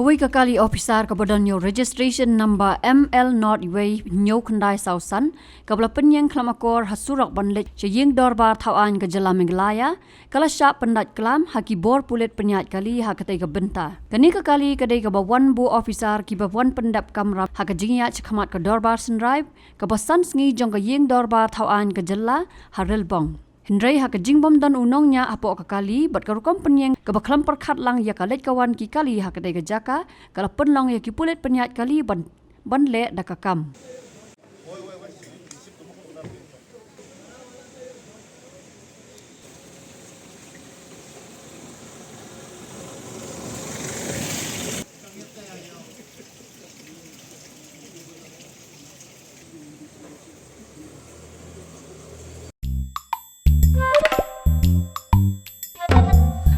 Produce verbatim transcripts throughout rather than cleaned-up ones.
Kawei ka kali officer kaba don ïa u registration number M L not wei hynñiew khyndai saw san, kaba la pynïeng khlem akor ha surok ban leit sha ïing dorbar thaw aiñ ka jylla Meghalaya, ka la shah pyndait klam ha ki bor pulit pynïaid kali ha katei ka bynta. Kane ka kali ka dei kaba wan buh officer kiba wan pyndep kamram ha ka jingïaid shakhmat ka dorbar synrai, kaba san sngi jong ka ïing dorbar thaw aiñ ka jylla ha Rilbong. Hynrei ha ka jingbym don u nongñiah hapoh ka kali bad ka rukom pynïeng kaba khlem pyrkhat lang ïa ka leit ka wan ki kali ha katei ka jaka, ka la pynlong ïa ki pulit pynïaid kali ban, ban leh da ka kam.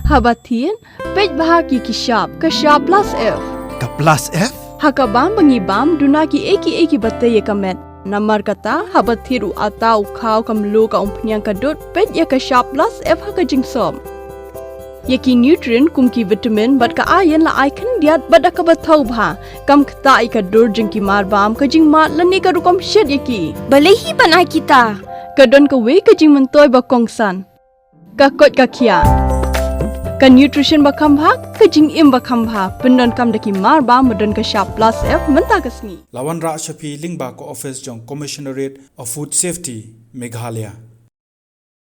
Haba thied, peit bha ki ki shap, ka shap plus F. Ka plus F? Ha ka bam ba ngi bam, duna ki ei ki ei kiba tei ïa ka met. Namar kata, haba thied u atta u khaw ka mluh ka umphniang ka dud, peit ïa ka shap plus F ha ka jingsop. Ïa ki nutrient kum ki vitamin bad ka iron la ai khyndiat bad da kaba thaw bha. Kam ktah ïa ka dur jong ki mar bam, ka jingmad lane ka rukom shet ïa ki. Balei hi ban ai kita? Ka don kawei ka jingmyntoi ba kongsan. Ka koit ka khiah. Ka nutrition ba kham bha, ka jingim ba kham bha. Pyndonkam da ki mar bam ba don ka shap plus F mynta ka sngi. La wanrah sha phi lyngba ka office jong Commissionerate of Food Safety, Meghalaya.